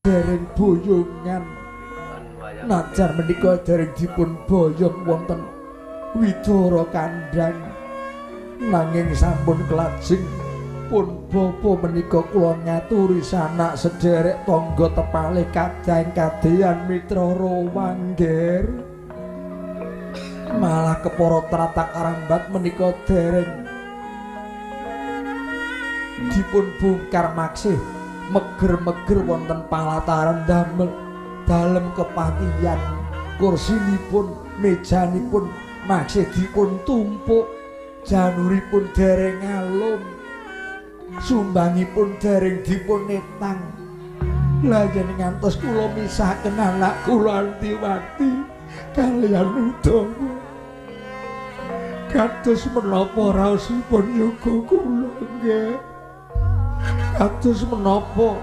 dereng boyongan. Najan menika dereng dipun boyong wonten Widara Kandhang, nanging sampun kelajeng pun bapa menika kula ngaturi sanak sederek tangga tepale kadang kadeyan mitra rawangger. Malah kepara tratak arambat menika dereng dipun bongkar maksih meger-meger wonten palataran damel dalem kepatihan. Kursinipun, mejanipun maksih dipun tumpuk, januripun dereng alum, sumbangipun dereng dipun etang. Lah yen ngantos kula misahaken anak kula Antiwati kaliyan Udawa, kados menapa raosipun yoga kula nggih? Kados menapa?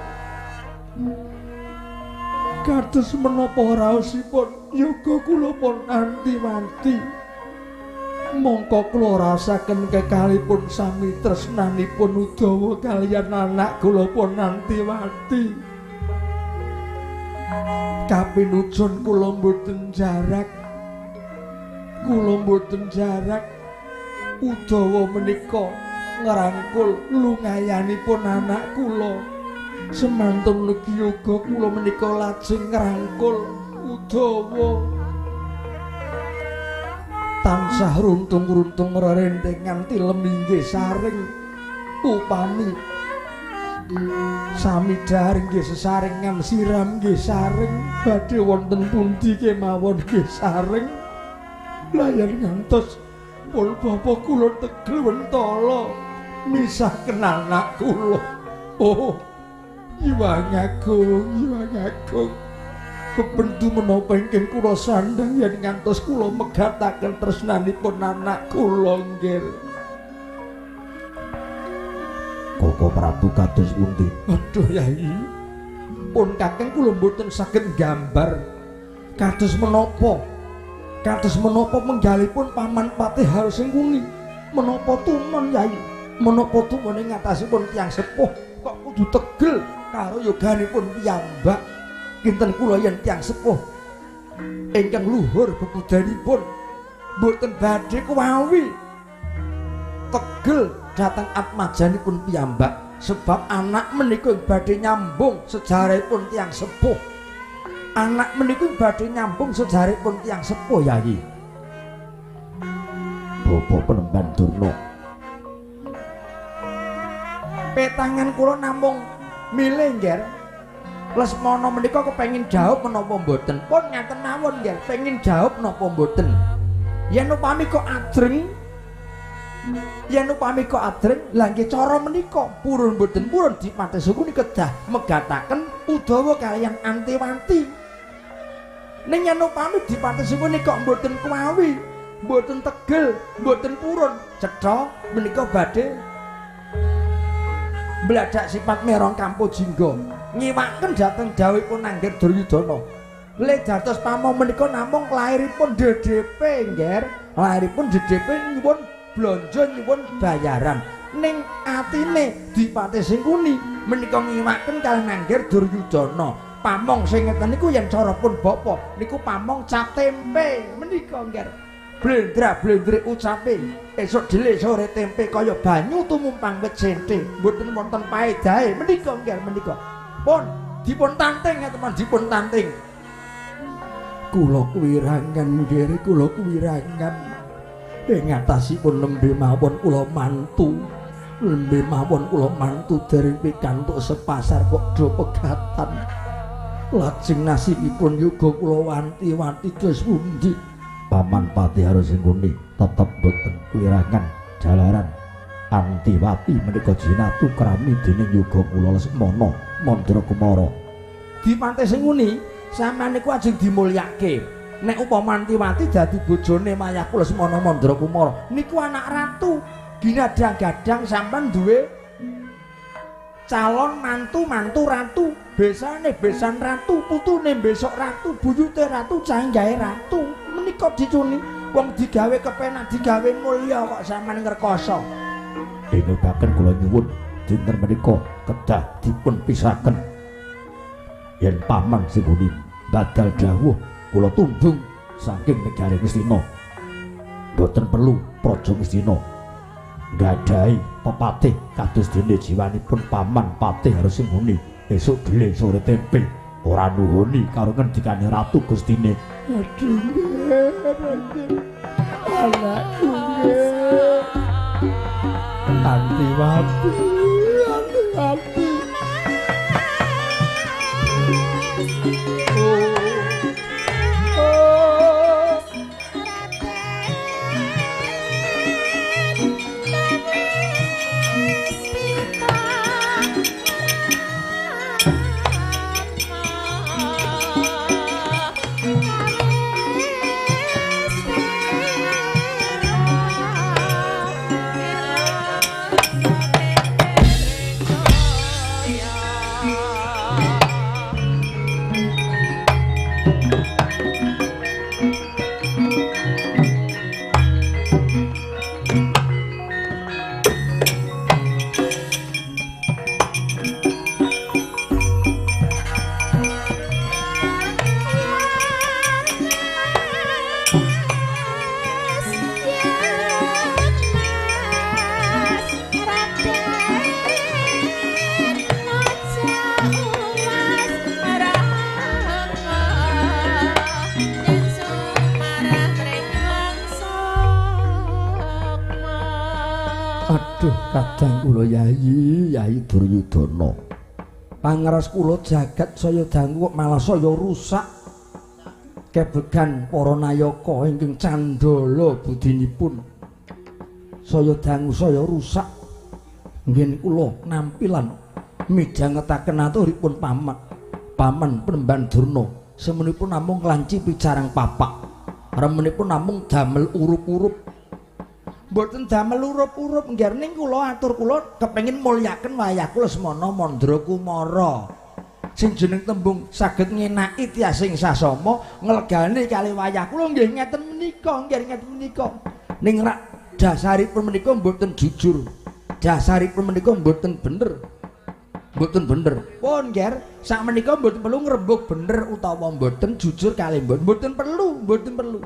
Kados menapa raosipun yoga kula pun Antiwati? Mongko kula rasaken kekalipun sami tresnanipun Udawa kaliyan anak kula pun Antiwati. Kapinujon kula mboten jarak, kula mboten jarak. Udawa menika ngrangkul lungayanipun anak kula. Semantun ugi yoga kula menika lajeng ngrangkul Udawa. Tansah runtung-runtung rerentengan tilem inggih saring, upami sami dhahar nggih sesarengan, siram nggih saring, badhe wonten pundi kemawon nggih saring. Lah yen ngantos pun bapa kula tegel wentala misahaken anak kula. Oh, Iwang Agung, Iwang Agung, kebentu menapa ingkang kula sandhang yen ngantos kula megataken tresnanipun anak kula nggih. Koko Prabu kados pundi? Aduh Yai, pun kakeng kula mboten saged gambar kados menapa. Kados menapa menggalipun Paman Patih Harsengkuni. Menapa tumon Yai? Menapa tumon ing ngatasipun tiyang sepuh kok kudu tegel karo yoganipun piyambak? Kinten kula yen tiyang sepuh ingkang luhur bebudanipun mboten badhe kuwawi tegel dhateng atmajanipun piyambak, sebab anak menika badhe nyambung sejarahipun tiyang sepuh. Anak menika badhe nyambung sejarahipun tiyang sepuh Yai. Bapak Penemban Durna, petangan kula namung milih nggih. Lesmana menika kepengin jawab menapa mboten? Pun ngaten mawon nggih, pengin jawab napa mboten? Yen upami kok adreng, yen upami kok adreng, lha nggih cara menika purun mboten purun Dipati Sengkuni kedah megataken Udawa kaliyan Antiwati. Ning yen upami Dipati Sengkuni kok mboten kuwawi, mboten tegel, mboten purun, cetha menika badhe mbladak sifat merong kampo jingga nyiwaken dhateng dawuhipun Angger Duryudana. Le dados pamong menika namung lairipun DDP nggih, lairipun DDP nyuwun blonjo, nyuwun bayaran. Ning atine Dipati Sengkuni menika ngiwaken kaliyan Angger Duryudana. Pamong sing ngeten niku yen cara pun bapa niku pamong cap tempe menika nggih. Blendra-blendre ucape esuk dhelik sore tempe kaya banyu tumumpang wit sente, mboten wonten paedahe menika nggih menika. Pun dipun tanting ya teman, dipun tanting. Kula kuwirangan nggih, kula kuwirangan. Ing ngatasipun nembe mawon kula mantu, nembe mawon kula mantu dereng pikantuk sepasar kok do pegatan. Lajeng nasibipun yoga kula wanti-wanti dos pundi? Paman Patih Harsengkuni tetep boten kuwirangan jalaran Antiwati menika jinatu krami dening yoga kula Lesmana Mandra Kumara. Dipati Sengkuni sampeyan niku ajeng dimulyake. Nek upama Antiwati dadi bojone mayahku Lesmana Mandra Kumara niku anak ratu, ginadang-gadang sampeyan duwe calon mantu-mantu ratu, besane besan ratu, putune besok ratu, buyute ratu, janggahe ratu. Menika dicuni wong digawe kepenak, digawe mulya kok sampeyan ngrekoso. Dene baken kula nyuwun dinten menika kedah dipun pisahaken. Yen paman Sengkuni badal dawuh kula tundung saking negari Ngastina. Mboten perlu Praja Ngastina nggadahi pepatih kados dene jiwanipun paman Patih Harsingguni esuk dele sore tempe ora nuhuni karo ngendikane Ratu Gustine. Aduh, anakku Antiwati, Antiwati. Aduh, kadang kula Yayi, Yayi Duryudana. Pangaras kula jagat saya dangu kok malah saya rusak. Kebegan para nayaka ingkang candala budinipun. Saya dangu saya rusak. Nggih kula nampilan midhangetaken aturipun paman. Paman Penemban Durna semenipun namung nglanci picarang papak. Remenipun namung damel urup-urup. Mboten damel urup-urup nggih ning kula atur kula kepengin mulyaken wayah kula semana Mandra Kumara. Sing jeneng tembung saged ngenaki tiyasing sasama nglegani kali wayah kula nggih ngeten menika, nggih ngeten menika. Ning rak dasaripun menika mboten jujur. Dasaripun menika mboten bener. Mboten bener. Pun nggih, sak menika mboten perlu ngrembug bener utawa mboten jujur kali mboten. Mboten perlu, mboten perlu.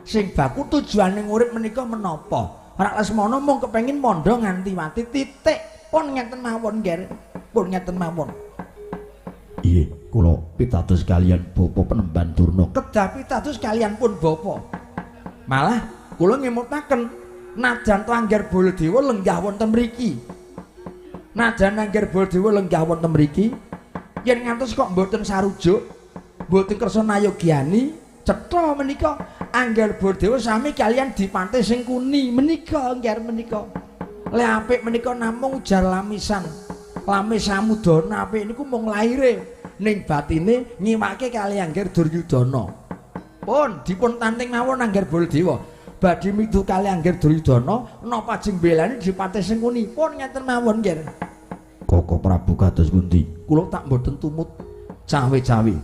Sing baku tujuane urip menika menapa? Rak Lesmana mung kepengin mondho nganti mati titik. Pun ngeten mawon nggih. Pun ngeten mawon. Iya, kula pitados kalian Bapak Penemban Durna. Kedah pitados kalian pun Bapak. Malah kula ngemutaken najan to Angger Baladewa lenggah wonten mriki. Najan Angger Baladewa lenggah wonten mriki, yen ngantos kok mboten sarujuk, mboten kersa nayogyani, cetha menika Angger Baladewa sami kalian dipante sing kuni menika ngger menika. Le apik menika namung ujar lamisan. Lamis samudana apik niku mung laire ning batine nyiwake kali Angger Duryudana. Pun dipun tanting mawon Angger Baladewa. Badhe midu kali Angger Duryudana napa ajeng belani dipate sing kuni. Pun ngeten mawon nggih. Koko Prabu kados pundi? Kula tak mboten tumut cawe-cawe.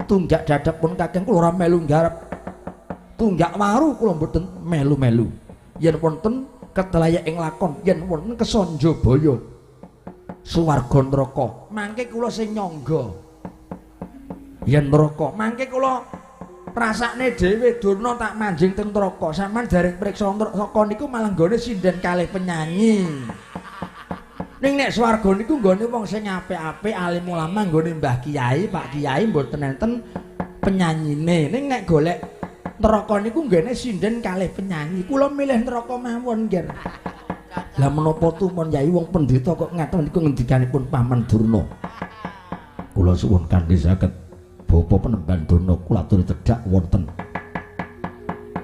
Tunggak dadap pun kakeng kula ora melu nggarap. Tunggak waru kula mboten melu-melu. Yen wonten ketelayak ing lakon, yen wonten kesanjabaya swarga neraka, mangke kula sing nyangga. Yen neraka, mangke kula rasakne dhewe Durna tak manjing teng neraka. Sampeyan dereng priksa neraka niku malah nggone sinden kalih penyanyi. Ning nek swarga niku nggone wong sing apik-apik, alim ulama, nggone Mbah Kiai, Pak Kiai mboten enten penyanyine. Ning nek golek neraka niku nggone sinden kalih penyanyi. Kula milih neraka mawon nggih. Lah menapa tumon Yai wong pendhita kok ngaten niku ngendikanipun Paman Durna. Kula suwun kanthi saged Bapak Penemban Durna kula aturi cedhak wonten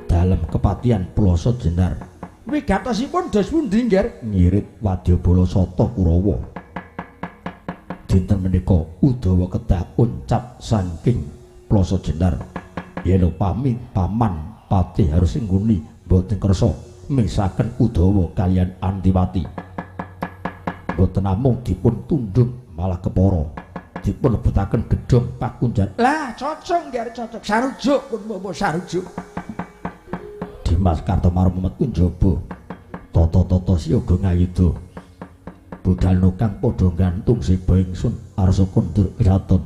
dalem kepatihan Ploso Jenar. Wigatosipun dos pundi nggih? Ngirit wadyabala sata Kurawa. Dinten menika Udawa kedah uncap saking Ploso Jenar. Yen upami paman Patih Harsingguni mboten kersa misaken Udawa kalian Antiwati. Mboten namung dipun tundhung malah kepara dipun lebetaken gedhong pakunjan. Lah cocok nggih, cocok. Sarujuk pun bapak sarujuk. Dimas Kartomarmo metu njaba. Tata-tata siaga ngayuda. Budal nukang padha gantung seba ingsun arsa kondur kraton.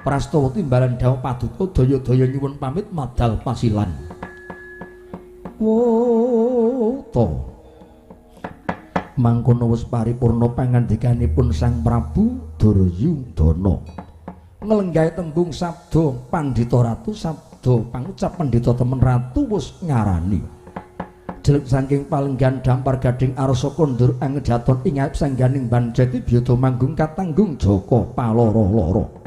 Prastawa timbalan dawuh paduka daya-daya nyuwun pamit madal pasilan. Wota. Mangkono wis paripurna pangandikanipun Sang Prabu Duryudana. Nglenggahi tembung sabda Pandhita Ratu, sabda pangucap Pandhita temen ratu wis ngarani. Jelek saking palenggan dampar gading arsa kondur angedaton ing ayep sangganing banjati biyada manggung katanggung jaka paloro-loro.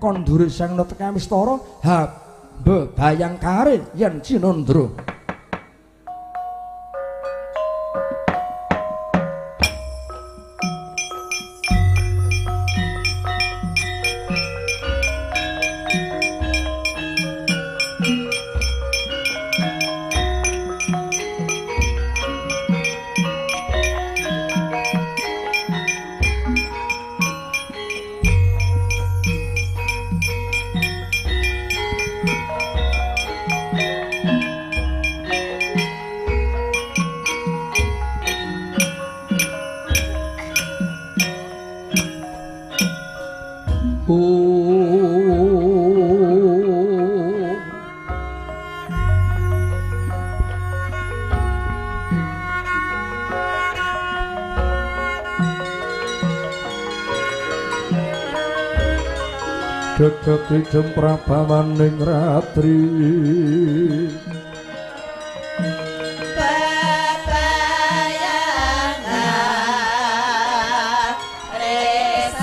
Kondure sang Netekawistara habe bayangkare yen cinandra. Dedeg prabawaning ratri bebayangan resang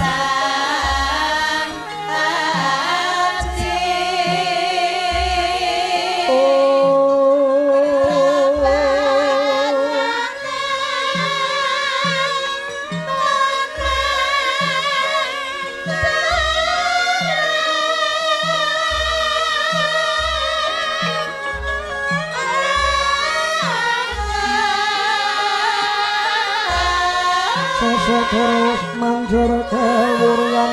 aji terus manjur kewuryan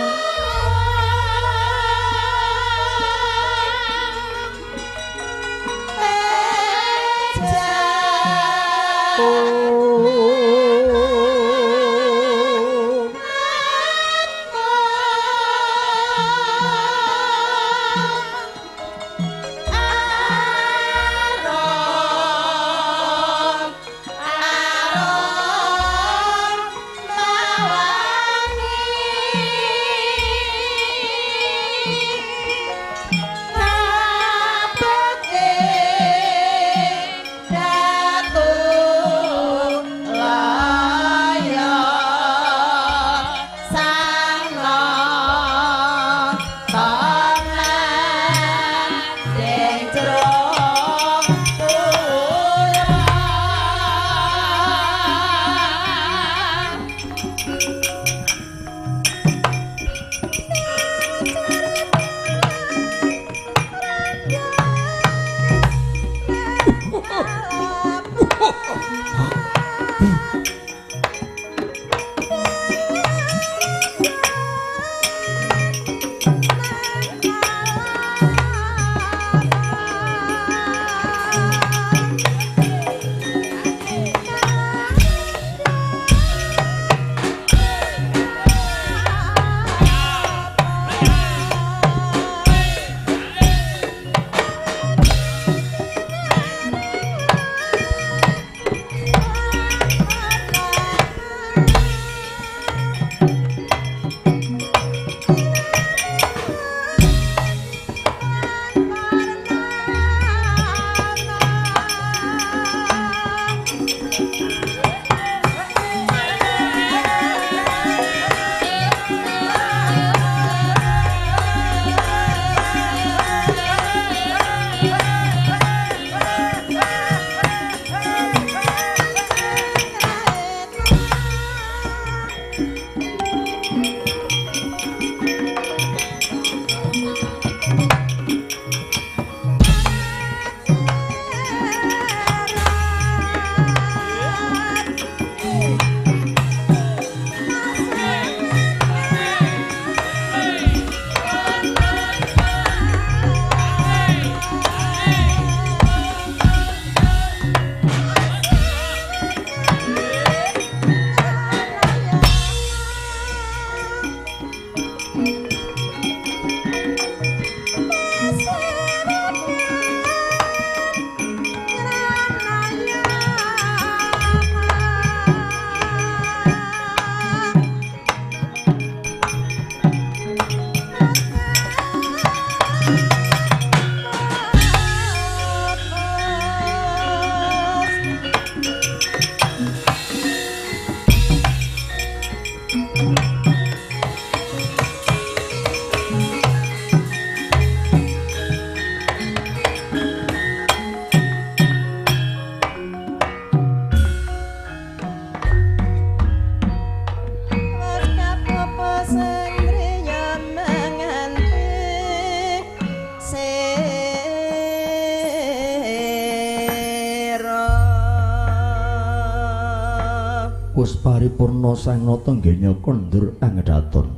Pusparipurna sang nata nggenya kondur angedaton.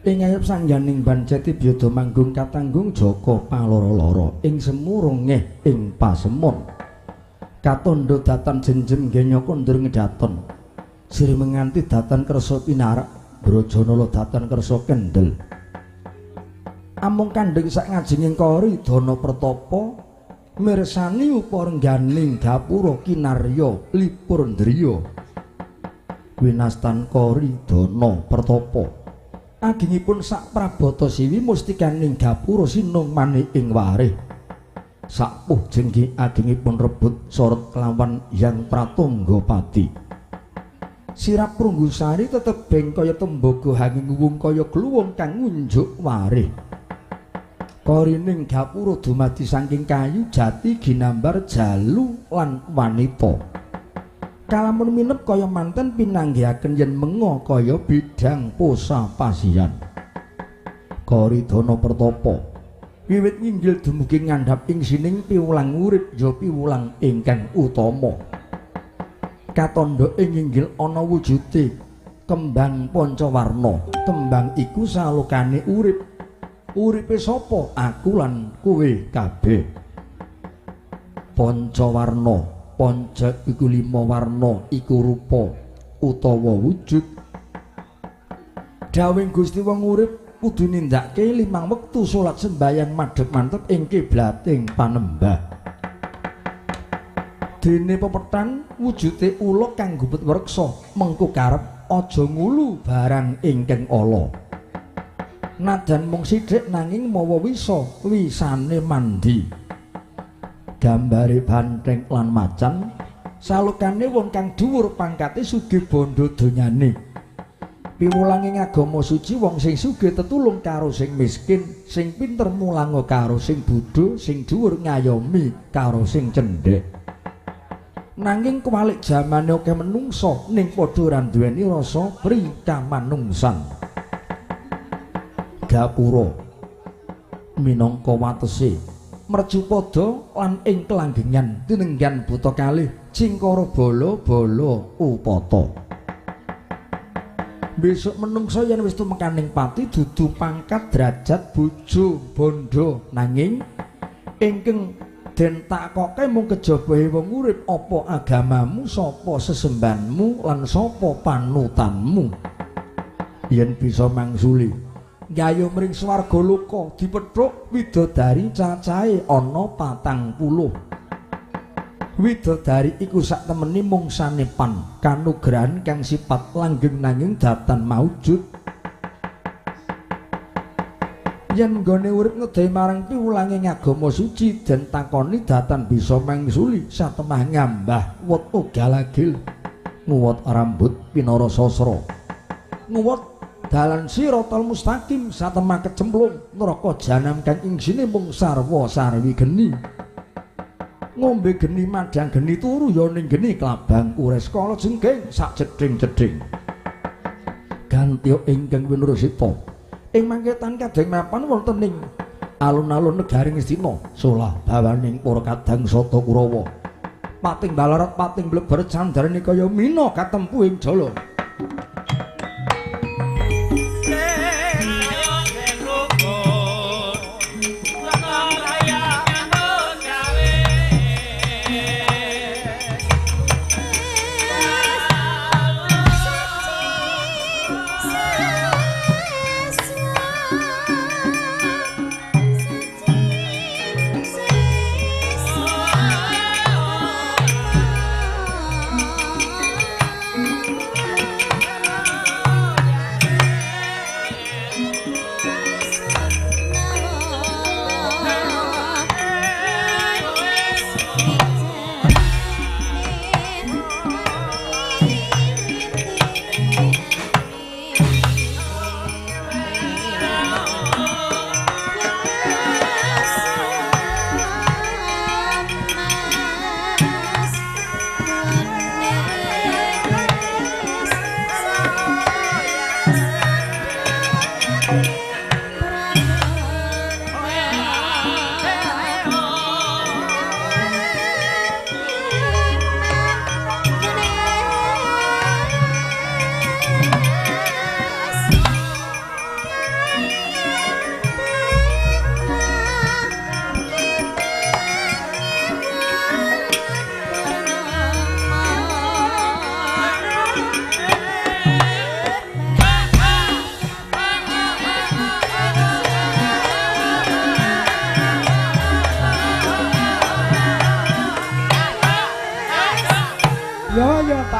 Ing ayub sangganing banceti byada manggung katanggung jaka paloro-loro ing semu rengeh ing pasemon. Katandha datan jenjem nggenya kondur ngedaton. Sri menganti datan kersa pinarak, Brajanala datan kersa kendel. Amung kandheng sak ngajenging kori dana pertapa mirsani uparengganing gapura kinarya lipur ndriya. Winastan kori dana pertapa. Agengipun sak prabata siwi mustikaning gapura sinung manik ing warih. Sapuh jenggi agengipun rebut sorot kelawan Yang Pratangga Pati. Sirap Prunggusari tetebeng kaya tembaga hanging nguwung kaya gluwung kang ngunjuk warih. Korining gapura dumadi saking kayu jati ginambar jalu lan wanita. Kalamun minep kaya manten pinanggihaken yen menga kaya bidang posa pasian. Koridana pertapa wiwit nginggil dumugi ngandhap ing sining piwulang urip ya piwulang ingkang utama. Katandha ing nginggil ana wujude kembang pancawarna. Kembang iku salokane urip. Uripe sapa? Aku lan kowe kabeh. Pancawarna, panca iku lima warna, iku rupa utawa wujud. Dawuhing Gusti wong urip kudu nindakake limang wektu salat sembayang madhep mantep ing kiblating panembah. Dene pepethan wujude ula kang gubet wreksa, mengko karep aja ngulu barang ingkang ala. Nadan mung sithik nanging mawa wisa, wisane mandi. Gambare banteng lan macan, salukane wong kang dhuwur pangkate sugih bondo donyane. Piwulange agama suci wong sing sugih tetulung karo sing miskin, sing pinter mulang karo sing bodho, sing dhuwur ngayomi karo sing cendhek. Nanging kuwalik jamane akeh menungsa ning padha ora duweni rasa pri kamanungsan. Gapura minangka watese mercupada lan ing kelanggengan tinenggan buta kalih cingkara bala-bala upata. Besok menungsa yen wis tumekaning pati dudu pangkat derajat bojo bondo, nanging ingkang den takoke mung kejabahe wong urip apa agamamu, sapa sesembahanmu lan sapa panutanmu. Yen bisa mangsuli gayuh mring swarga loka dipethuk widodari cacahe ana 40. Widodari iku sak temene mung sanepan kanugrahan kang sifat langgeng nanging datan maujud. Yen nggone urip ngedohi marang piwulange agama suci den takoni datan bisa mangsuli satemah ngambah wot ugalagil, nguwot rambut pinara sasra, nguwot dalan siratal mustaqim satemah kecemplung neraka jahanam kang isine mung sarwa sarwi geni. Ngombe geni madhang geni turu ya ning geni klabang kures kala jengking sak jedhing-jedhing. Gantiya ingkang winurusita ing mangketan kadheng mapan wonten ing alun-alun negari Ngastina solah bawaning para kadang sata Kurawa. Pating balarat pating bleber candrane kaya mina katempuh ing jala. Sisa.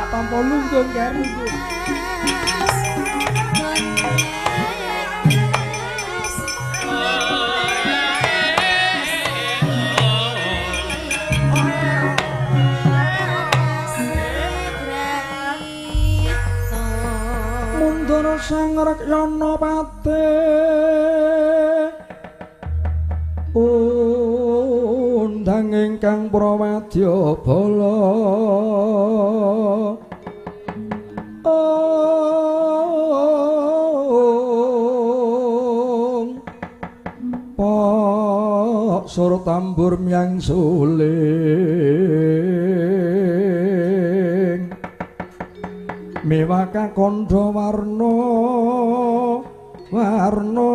Tak tampa lungguh Nger lungguh. Mundara sang Rekyana pate undang ingkang prawadya bala ong pak sur tambur myang suling mewah kakandha warna warna.